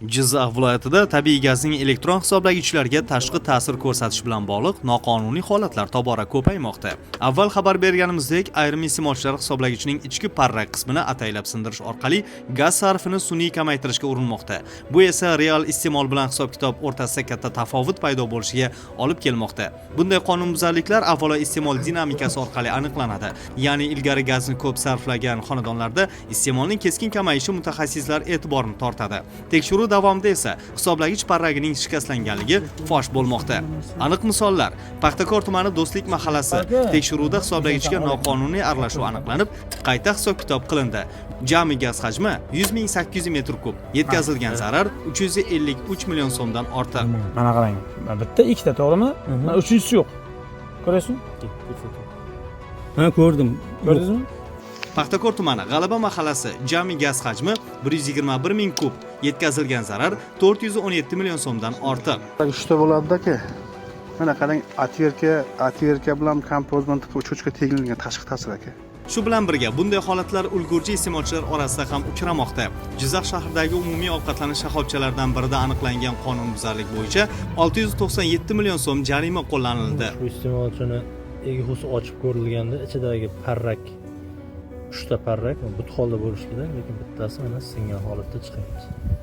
Jizzax viloyatida tabiiy gazning elektron hisoblagichlarga tashqi ta'sir ko'rsatish bilan bog'liq noqonuniy holatlar tobora ko'paymoqda. Avval xabar berganimizdek, ayrim iste'molchilar hisoblagichning ichki parrak qismini ataylab sindirish orqali gaz sarfini sun'iy kamaytirishga urinmoqda. Bu esa real iste'mol bilan hisob-kitob o'rtasida katta tafovut paydo bo'lishiga olib kelmoqda. Bunday qonunbuzarliklar avvalo iste'mol dinamikasi orqali aniqlanadi. Ya'ni ilgari gazni ko'p sarflagan xonadonlarda iste'molning keskin kamayishi mutaxassislar e'tiborini tortadi. Tekshiruv davomida esa hisoblagich parragining shikastlanganligi fosh bo'lmoqda. Aniq misollar: Paxtakor tumani, Do'stlik mahallasi. Tekshiruvda hisoblagichga noqonuniy aralashuv aniqlanib, qayta hisob-kitob qilindi. Jami gaz hajmi 100 800 metr kub. Yetkazilgan zarar 353 million so'mdan ortiq. Mana qarang. Mana bitta, ikkita, to'g'rimi? Mana uchinchisi yo'q. Ko'rasizmi? Ha, ko'rdim. Ko'rdingizmi? Paxtakor tumani, G'alaba mahallasi. Jami gaz hajmi 121 ming kub. Yetkazilgan zarar 417 million so'mdan ortiq. Uchta bo'ladida, aka. Mana qarang, отвертка bilan композ bilan uch uchga tegilingan, tashqi ta'sir, aka. Shu bilan birga bunday holatlar ulgurji iste'molchilar orasida ham uchramoqda. Jizzax shahridagi umumiy ovqatlanish shoxobchalaridan birida aniqlangan qonunbuzarlik bo'yicha 697 million so'm jarima qo'llanildi. Ushbu iste'molchini ЕГХУsi ochib ko'rilganda ichidagi parrak, uchta parrak but holda bo'lishi kerak, lekin bittasi mana singan holatda chiqyapti.